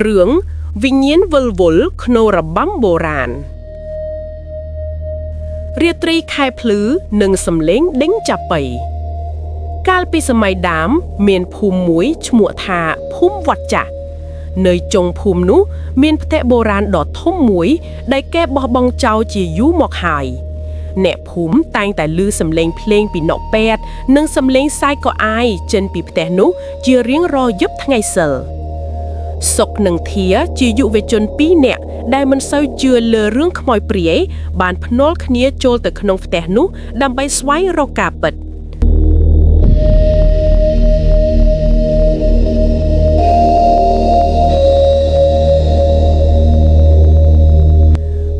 រឿងវិញ្ញាណវិលវល់ក្នុងរបាំបុរាណរាត្រីខែភ្លឺនិងសំឡេងដេញចាប៉ីកាលពីសម័យដើមមានភូមិមួយឈ្មោះថាភូមិវត្តចាស់នៅចុងភូមិនោះមានផ្ទះបុរាណដ៏ធំមួយដែលគេបោះបង់ចោលជាយូរមកហើយអ្នកភូមិតែងតែឮសំឡេងភ្លេងពីនក់ពេទ្យនិងសំឡេងសាយកអាយចេញពីផ្ទះនោះជារៀងរាល់យប់ថ្ងៃសិល សុកនិងធាជាយុវជនពីរនាក់ដែលមិនសូវជឿលើរឿងខ្មោចព្រាយបានភ្នាល់គ្នាចូលទៅក្នុងផ្ទះនោះដើម្បីស្វែងរកការពិត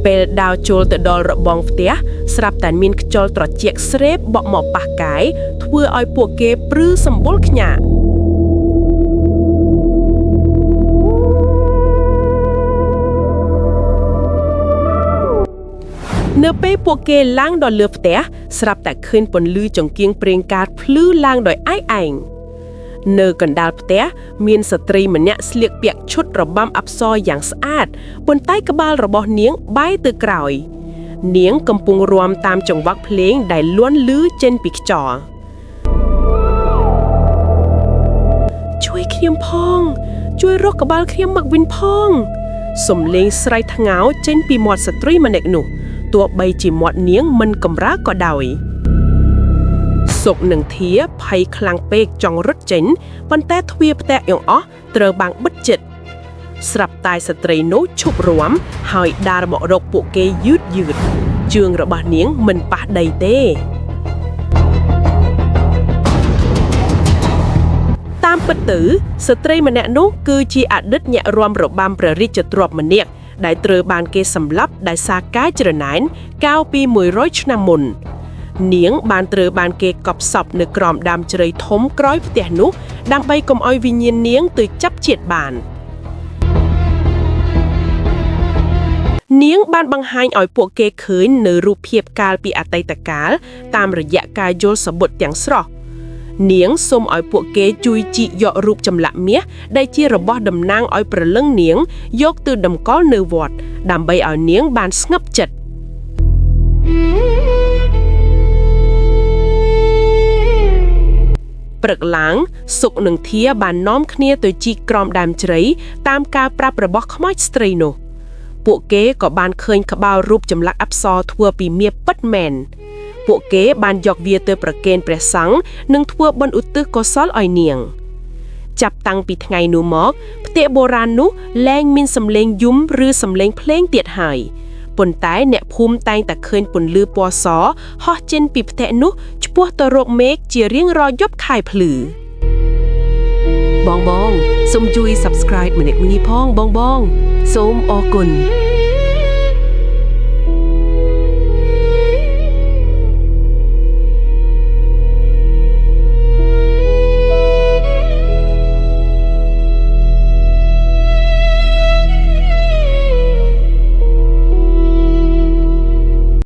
ពេលដើរចូលទៅដល់របងផ្ទះស្រាប់តែមានខ្យល់ត្រជាក់ស្រេបបក់មកប៉ះកាយធ្វើឲ្យពួកគេព្រឺសម្បុរខ្ញាក់ នៅពេលពួកគេឡើងដល់លើផ្ទះស្រាប់តែឃើញពន្លឺចង្គៀងប្រេងកាតភ្លឺឡើងដោយឯកឯងនៅកណ្ដាលផ្ទះមានស្ត្រីម្នាក់ស្លៀកពាក់ឈុតរបាំអប្សរយ៉ាងស្អាតប៉ុន្តែក្បាលរបស់នាងបែរទៅក្រោយ នាងកំពុងរាំតាមចង្វាក់ភ្លេងដែលលាន់ឮចេញពីខ្យល់ជួយខ្ញុំផង ជួយរកក្បាលខ្ញុំមកវិញផងសំលេងស្រែកថ្ងោចេញពីមាត់ស្ត្រីម្នាក់នោះទោះបីជាមាត់នាងមិនកម្រើកក៏ដោយសុកនឹងធាភ័យខ្លាំងពេកចង់រត់ចេញប៉ុន្តែទ្វារផ្ទះយ៉ាងអស់ត្រូវបាំងបិទជិតស្រាប់តែស្ត្រីនោះឈប់រាំហើយដើរមករកពួកគេយឺតយឺតជើងរបស់នាងមិនប៉ះដីទេ តាមពិតទៅស្ត្រីម្នាក់នោះគឺជាអតីតអ្នករាំរបាំព្រះរាជទ្រព្យម្នាក់ដែលត្រូវបានគេសម្លាប់ដោយសារការច្រណែនកាលពី100ឆ្នាំមុន នាងបានត្រូវបានគេកប់សពនៅក្រោមដើមជ្រៃធំក្រោយផ្ទះនោះដើម្បីកុំឲ្យវិញ្ញាណនាងទៅចាប់ជាតិបាន នាងបានបង្ហាញឲ្យពួកគេឃើញនៅរូបភាពកាលពីអតីតកាលតាមរយៈការយល់សបុតទាំងស្រស់ នាងសូមឲ្យពួកគេជួយជីកយករូបចម្លាក់មាសដែលជារបស់តំណាងឲ្យព្រលឹងនាងយកទៅតម្កល់នៅវត្តដើម្បីឲ្យនាងបានស្ងប់ចិត្តព្រឹកឡើងសុកនិងធាបាននាំគ្នាទៅជីកក្រោមដើមជ្រៃតាមការប្រាប់របស់ខ្មោចស្ត្រីនោះ ពួកគេក៏បានឃើញក្បាលរូបចម្លាក់អប្សរធ្វើពីមាសពិតមែន ពួកគេបានយកវាទៅប្រគេនព្រះសង្ឃនិងធ្វើបុណ្យឧទ្ទិសកុសលឲ្យនាង ចាប់តាំងពីថ្ងៃនោះមកផ្ទះបុរាណនោះលែងមានសំឡេងយំឬសំឡេងភ្លេងទៀតហើយប៉ុន្តែអ្នកភូមិតែងតែឃើញពន្លឺពណ៌សហោះចេញពីផ្ទះនោះឆ្ពោះទៅរកមេឃជារៀងរាល់យប់ខែភ្លឺ បងបងសូមជួយ Subscribe ម្នាក់មួយផងបងបងសូមអរគុណ។